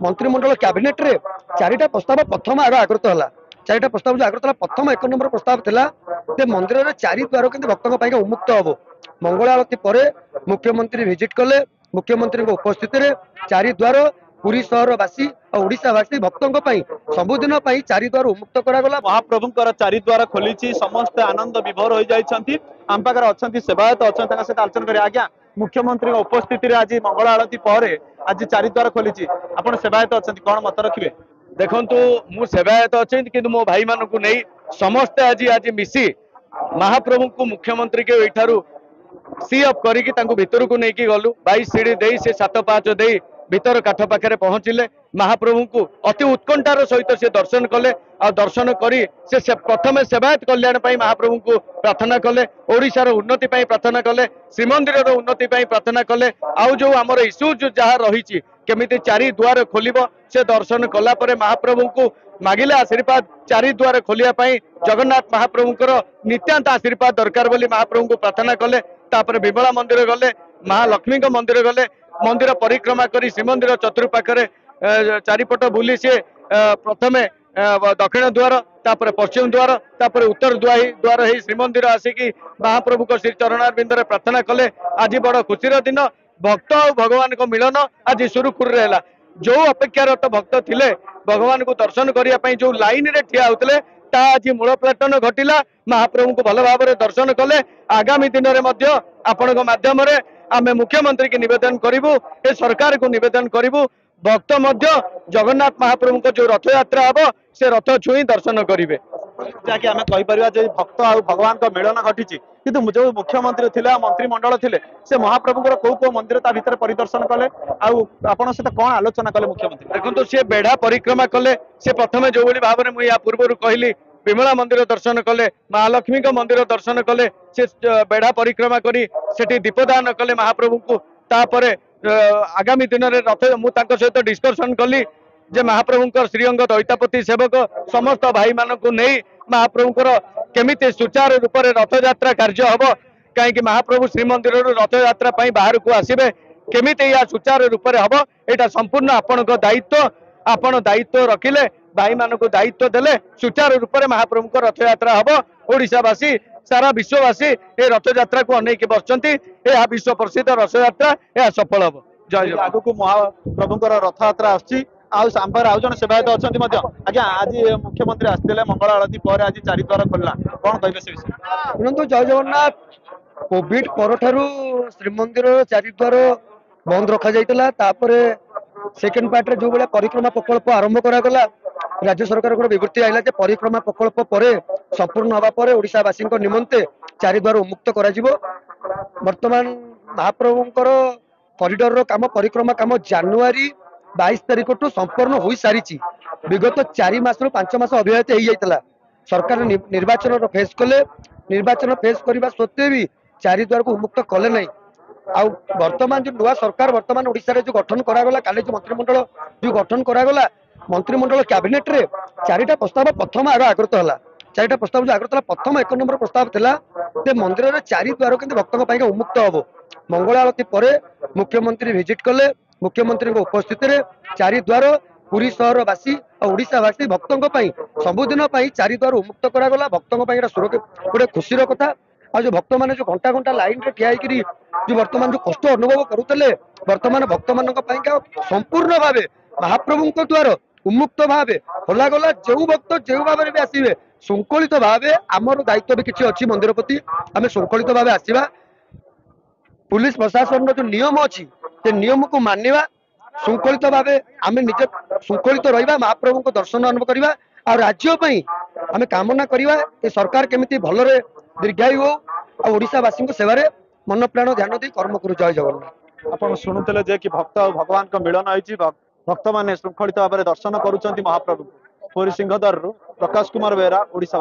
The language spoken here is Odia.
ମନ୍ତ୍ରିମଣ୍ଡଳ କ୍ୟାବିନେଟରେ 4ଟା ପ୍ରସ୍ତାବ ପ୍ରଥମ ଆଗ ଆଗୃତ ହେଲା। 4ଟା ପ୍ରସ୍ତାବ ଯୋଉ ଆଗୃତ ହେଲା, ପ୍ରଥମ 1 ନମ୍ବର ପ୍ରସ୍ତାବ ଥିଲା ଯେ ମନ୍ଦିରରେ 4 ଦ୍ୱାର କେମିତି ଭକ୍ତଙ୍କ ପାଇଁ ଉନ୍ମୁକ୍ତ ହବ। ମଙ୍ଗଳ ଆଳତୀ ପରେ ମୁଖ୍ୟମନ୍ତ୍ରୀ ଭିଜିଟ କଲେ। ମୁଖ୍ୟମନ୍ତ୍ରୀଙ୍କ ଉପସ୍ଥିତିରେ 4 ଦ୍ୱାର ପୁରୀ ସହରବାସୀ ଆଉ ଓଡ଼ିଶାବାସୀ ଭକ୍ତଙ୍କ ପାଇଁ ସବୁଦିନ ପାଇଁ 4 ଦ୍ୱାର ଉନ୍ମୁକ୍ତ କରାଗଲା। ମହାପ୍ରଭୁଙ୍କର 4 ଦ୍ୱାର ଖୋଲିଛି, ସମସ୍ତେ ଆନନ୍ଦ ବିଭୋର ହୋଇଯାଇଛନ୍ତି। ଆମ ପାଖରେ ଅଛନ୍ତି ସେବାୟତ ଅଛନ୍ତି, ତାଙ୍କ ସହିତ ଆଲୋଚନା କରିବା। ଆଜ୍ଞା, ମୁଖ୍ୟମନ୍ତ୍ରୀଙ୍କ ଉପସ୍ଥିତିରେ ଆଜି ମଙ୍ଗଳ ଆଳତୀ ପରେ ଆଜି 4 ଦ୍ୱାର ଖୋଲିଛି, ଆପଣ ସେବାୟତ ଅଛନ୍ତି, କଣ ମତ ରଖିବେ? ଦେଖନ୍ତୁ, ମୁଁ ସେବାୟତ ଅଛି, କିନ୍ତୁ ମୋ ଭାଇମାନଙ୍କୁ ନେଇ ସମସ୍ତେ ଆଜି ମିଶି ମହାପ୍ରଭୁଙ୍କୁ ମୁଖ୍ୟମନ୍ତ୍ରୀকে ଏଇଠାରୁ ସି ଅପ୍ କରିକି ତାଙ୍କୁ ଭିତରକୁ ନେଇକି ଗଲୁ। 22 ସିଢି ଦେଇ ସେ 7 ପାହାଚ ଦେଇ ଭିତର କାଠ ପାଖରେ ପହଞ୍ଚିଲେ। ମହାପ୍ରଭୁଙ୍କୁ ଅତି ଉତ୍କଣ୍ଠାର ସହିତ ସେ ଦର୍ଶନ କଲେ। ଆଉ ଦର୍ଶନ କରି ସେ ପ୍ରଥମେ ସେବାୟତ କଲ୍ୟାଣ ପାଇଁ ମହାପ୍ରଭୁଙ୍କୁ ପ୍ରାର୍ଥନା କଲେ, ଓଡ଼ିଶାର ଉନ୍ନତି ପାଇଁ ପ୍ରାର୍ଥନା କଲେ, ଶ୍ରୀମନ୍ଦିରର ଉନ୍ନତି ପାଇଁ ପ୍ରାର୍ଥନା କଲେ। ଆଉ ଯୋଉ ଆମର ଇସ୍ୟୁଜ ଯାହା ରହିଛି, କେମିତି 4 ଦ୍ୱାର ଖୋଲିବ, ସେ ଦର୍ଶନ କଲା ପରେ ମହାପ୍ରଭୁଙ୍କୁ ମାଗିଲେ ଆଶୀର୍ବାଦ। 4 ଦ୍ୱାର ଖୋଲିବା ପାଇଁ ଜଗନ୍ନାଥ ମହାପ୍ରଭୁଙ୍କର ନିତ୍ୟାନ୍ତ ଆଶୀର୍ବାଦ ଦରକାର ବୋଲି ମହାପ୍ରଭୁଙ୍କୁ ପ୍ରାର୍ଥନା କଲେ। ତାପରେ ବିମଳା ମନ୍ଦିର ଗଲେ, ମହାଲକ୍ଷ୍ମୀଙ୍କ ମନ୍ଦିର ଗଲେ, ମନ୍ଦିର ପରିକ୍ରମା କରି ଶ୍ରୀମନ୍ଦିର ଚତୁଃପାଖରେ ଚାରିପଟ ବୁଲି ସିଏ ପ୍ରଥମେ ଦକ୍ଷିଣ ଦ୍ୱାର, ତାପରେ ପଶ୍ଚିମ ଦ୍ୱାର, ତାପରେ ଉତ୍ତର ଦ୍ୱାର ହେଇ ଶ୍ରୀମନ୍ଦିର ଆସିକି ମହାପ୍ରଭୁଙ୍କ ଶ୍ରୀ ଚରଣାରବିନ୍ଦରେ ପ୍ରାର୍ଥନା କଲେ। ଆଜି ବଡ ଖୁସିର ଦିନ, ଭକ୍ତ ଆଉ ଭଗବାନଙ୍କ ମିଳନ ଆଜି ସୁରୁଖୁରୁରେ ହେଲା। ଯୋଉ ଅପେକ୍ଷାରତ ଭକ୍ତ ଥିଲେ ଭଗବାନଙ୍କୁ ଦର୍ଶନ କରିବା ପାଇଁ, ଯୋଉ ଲାଇନରେ ଠିଆ ହଉଥିଲେ, ତା ଆଜି ମୂଳ ପ୍ଲାଟନ ଘଟିଲା। ମହାପ୍ରଭୁଙ୍କୁ ଭଲ ଭାବରେ ଦର୍ଶନ କଲେ। ଆଗାମୀ ଦିନରେ ମଧ୍ୟ ଆପଣଙ୍କ ମାଧ୍ୟମରେ ଆମେ ମୁଖ୍ୟମନ୍ତ୍ରୀକି ନିବେଦନ କରିବୁ, ଏ ସରକାରକୁ ନିବେଦନ କରିବୁ, ଭକ୍ତ ମଧ୍ୟ ଜଗନ୍ନାଥ ମହାପ୍ରଭୁଙ୍କ ଯୋଉ ରଥଯାତ୍ରା ହବ ସେ ରଥ ଛୁଇଁ ଦର୍ଶନ କରିବେ। ଯାହାକି ଆମେ କହିପାରିବା ଯେ ଭକ୍ତ ଆଉ ଭଗବାନଙ୍କ ମିଳନ ଘଟିଛି। କିନ୍ତୁ ଯୋଉ ମୁଖ୍ୟମନ୍ତ୍ରୀ ଥିଲେ ଆଉ ମନ୍ତ୍ରିମଣ୍ଡଳ ଥିଲେ, ସେ ମହାପ୍ରଭୁଙ୍କର କୋଉ କୋଉ ମନ୍ଦିର ତା ଭିତରେ ପରିଦର୍ଶନ କଲେ ଆଉ ଆପଣଙ୍କ ସହିତ କଣ ଆଲୋଚନା କଲେ ମୁଖ୍ୟମନ୍ତ୍ରୀ? ଦେଖନ୍ତୁ, ସିଏ ବେଢା ପରିକ୍ରମା କଲେ। ସେ ପ୍ରଥମେ ଯୋଉଭଳି ଭାବରେ ମୁଁ ୟା ପୂର୍ବରୁ କହିଲି, ବିମଳା ମନ୍ଦିର ଦର୍ଶନ କଲେ, ମହାଲକ୍ଷ୍ମୀଙ୍କ ମନ୍ଦିର ଦର୍ଶନ କଲେ, ସେ ବେଢା ପରିକ୍ରମା କରି ସେଠି ଦୀପଦାନ କଲେ ମହାପ୍ରଭୁଙ୍କୁ। ତାପରେ ଆଗାମୀ ଦିନରେ ରଥ, ମୁଁ ତାଙ୍କ ସହିତ ଡିସ୍କସନ କଲି ଯେ ମହାପ୍ରଭୁଙ୍କର ଶ୍ରୀଅଙ୍ଗ ଦୈତାପତି ସେବକ ସମସ୍ତ ଭାଇମାନଙ୍କୁ ନେଇ ମହାପ୍ରଭୁଙ୍କର କେମିତି ସୁଚାରୁ ରୂପରେ ରଥଯାତ୍ରା କାର୍ଯ୍ୟ ହବ, କାହିଁକି ମହାପ୍ରଭୁ ଶ୍ରୀମନ୍ଦିରରୁ ରଥଯାତ୍ରା ପାଇଁ ବାହାରକୁ ଆସିବେ, କେମିତି ଏହା ସୁଚାରୁ ରୂପରେ ହବ, ଏଇଟା ସମ୍ପୂର୍ଣ୍ଣ ଆପଣଙ୍କ ଦାୟିତ୍ୱ। ଆପଣ ଦାୟିତ୍ୱ ରଖିଲେ, ଭାଇମାନଙ୍କୁ ଦାୟିତ୍ୱ ଦେଲେ ସୁଚାରୁ ରୂପରେ ମହାପ୍ରଭୁଙ୍କ ରଥଯାତ୍ରା ହବ। ଓଡ଼ିଶାବାସୀ, ସାରା ବିଶ୍ୱବାସୀ ଏ ରଥଯାତ୍ରାକୁ ଅନେଇକି ବସିଛନ୍ତି। ଏହା ବିଶ୍ୱ ପ୍ରସିଦ୍ଧ ରଥଯାତ୍ରା, ଏହା ସଫଳ ହବ। ଜୟ ଜଗନ୍ନାଥ। ଆଗକୁ ମହାପ୍ରଭୁଙ୍କର ରଥଯାତ୍ରା ଆସୁଛି। ଆଉ ସାମ୍ବାରେ ଆଉ ଜଣେ ସେବାୟତ ଅଛନ୍ତି ମଧ୍ୟ। ଆଜ୍ଞା, ଆଜି ମୁଖ୍ୟମନ୍ତ୍ରୀ ଆସିଥିଲେ, ମଙ୍ଗଳ ଆଳତୀ ପରେ ଆଜି 4 ଦ୍ୱାର ଖୋଲିଲା, କଣ କହିବେ ସେ ବିଷୟରେ? ଶୁଣନ୍ତୁ, ଜୟ ଜଗନ୍ନାଥ। କୋଭିଡ ପରଠାରୁ ଶ୍ରୀମନ୍ଦିରର 4 ଦ୍ୱାର ବନ୍ଦ ରଖାଯାଇଥିଲା। ତାପରେ ସେକେଣ୍ଡ ପାର୍ଟରେ ଯୋଉ ଭଳିଆ ପରିକ୍ରମା ପ୍ରକଳ୍ପ ଆରମ୍ଭ କରାଗଲା, ରାଜ୍ୟ ସରକାରଙ୍କର ବିବୃତ୍ତି ଆଇଲା ଯେ ପରିକ୍ରମା ପ୍ରକଳ୍ପ ପରେ ସମ୍ପୂର୍ଣ୍ଣ ହେବା ପରେ ଓଡ଼ିଶାବାସୀଙ୍କ ନିମନ୍ତେ 4 ଦ୍ୱାର ଉନ୍ମୁକ୍ତ କରାଯିବ। ବର୍ତ୍ତମାନ ମହାପ୍ରଭୁଙ୍କର କରିଡରର କାମ, ପରିକ୍ରମା କାମ ଜାନୁଆରୀ 22 ତାରିଖଠୁ ସମ୍ପୂର୍ଣ୍ଣ ହୋଇସାରିଛି। ବିଗତ 4 ମାସରୁ 5 ମାସ ଅବ୍ୟାହତ ହେଇଯାଇଥିଲା। ସରକାର ନିର୍ବାଚନର ଫେସ୍ କଲେ, ନିର୍ବାଚନ ଫେସ୍ କରିବା ସତ୍ତ୍ୱେ ବି 4 ଦ୍ୱାରକୁ ଉନ୍ମୁକ୍ତ କଲେ ନାହିଁ। ଆଉ ବର୍ତ୍ତମାନ ଯୋଉ ନୂଆ ସରକାର ବର୍ତ୍ତମାନ ଓଡ଼ିଶାରେ ଯୋଉ ଗଠନ କରାଗଲା, କାଲି ଯୋଉ ମନ୍ତ୍ରିମଣ୍ଡଳ ଯୋଉ ଗଠନ କରାଗଲା, ମନ୍ତ୍ରିମଣ୍ଡଳ କ୍ୟାବିନେଟରେ 4ଟା ପ୍ରସ୍ତାବ ପ୍ରଥମ ଆଗ ଆଗୃତ ହେଲା। 4ଟା ପ୍ରସ୍ତାବ ଯୋଉ ଆଗୃତ ହେଲା, ପ୍ରଥମ 1 ନମ୍ବର ପ୍ରସ୍ତାବ ଥିଲା ଯେ ମନ୍ଦିରରେ 4 ଦ୍ୱାର କେମିତି ଭକ୍ତଙ୍କ ପାଇଁ ଉନ୍ମୁକ୍ତ ହବ। ମଙ୍ଗଳ ଆଳତୀ ପରେ ମୁଖ୍ୟମନ୍ତ୍ରୀ ଭିଜିଟ କଲେ। ମୁଖ୍ୟମନ୍ତ୍ରୀଙ୍କ ଉପସ୍ଥିତିରେ 4 ଦ୍ୱାର ପୁରୀ ସହରବାସୀ ଆଉ ଓଡ଼ିଶାବାସୀ ଭକ୍ତଙ୍କ ପାଇଁ ସବୁଦିନ ପାଇଁ 4 ଦ୍ୱାର ଉନ୍ମୁକ୍ତ କରାଗଲା। ଭକ୍ତଙ୍କ ପାଇଁ ଏଇଟା ସୁରକ୍ଷା ଗୋଟେ ଖୁସିର କଥା। ଆଉ ଯୋଉ ଭକ୍ତମାନେ ଯୋଉ ଘଣ୍ଟା ଘଣ୍ଟା ଲାଇନରେ ଠିଆ ହେଇକିରି ଯୋଉ ବର୍ତ୍ତମାନ ଯୋଉ କଷ୍ଟ ଅନୁଭବ କରୁଥିଲେ, ବର୍ତ୍ତମାନ ଭକ୍ତମାନଙ୍କ ପାଇଁକା ସମ୍ପୂର୍ଣ୍ଣ ଭାବେ ମହାପ୍ରଭୁଙ୍କ ଦ୍ୱାର ଉନ୍ମୁକ୍ତ ଭାବେ ଖୋଲାଗଲା। ଯେଉଁ ଭକ୍ତ ଯେଉଁ ଭାବରେ ବି ଆସିବେ ଶୃଙ୍ଖଳିତ ଭାବେ, ଆମର ଦାୟିତ୍ୱ ବି କିଛି ଅଛି ମନ୍ଦିର ପ୍ରତି, ଆମେ ଶୃଙ୍ଖଳିତ ଭାବେ ଆସିବା। ପୁଲିସ ପ୍ରଶାସନର ଯୋଉ ନିୟମ ଅଛି ସେ ନିୟମକୁ ମାନିବା, ଶୃଙ୍ଖଳିତ ଭାବେ ଆମେ ନିଜେ ଶୃଙ୍ଖଳିତ ରହିବା, ମହାପ୍ରଭୁଙ୍କ ଦର୍ଶନ ଅନୁଭବ କରିବା। ଆଉ ରାଜ୍ୟ ପାଇଁ ଆମେ କାମନା କରିବା ଏ ସରକାର କେମିତି ଭଲରେ ଦୀର୍ଘାୟୁ ହଉ ଆଉ ଓଡ଼ିଶାବାସୀଙ୍କ ସେବାରେ ମନ ପ୍ରାଣ ଧ୍ୟାନ ଦେଇ କର୍ମ କରୁ। ଜୟ ଜଗନ୍ନାଥ। ଆପଣ ଶୁଣୁଥିଲେ ଯେ କି ଭକ୍ତ ଆଉ ଭଗବାନଙ୍କ ମିଳନ ହେଇଛି, ଭକ୍ତମାନେ ଶୃଙ୍ଖଳିତ ଭାବରେ ଦର୍ଶନ କରୁଛନ୍ତି ମହାପ୍ରଭୁଙ୍କୁ। ପୁରୀ ସିଂହଦ୍ୱାରରୁ ପ୍ରକାଶ କୁମାର ବେହେରା, ଓଡ଼ିଶା।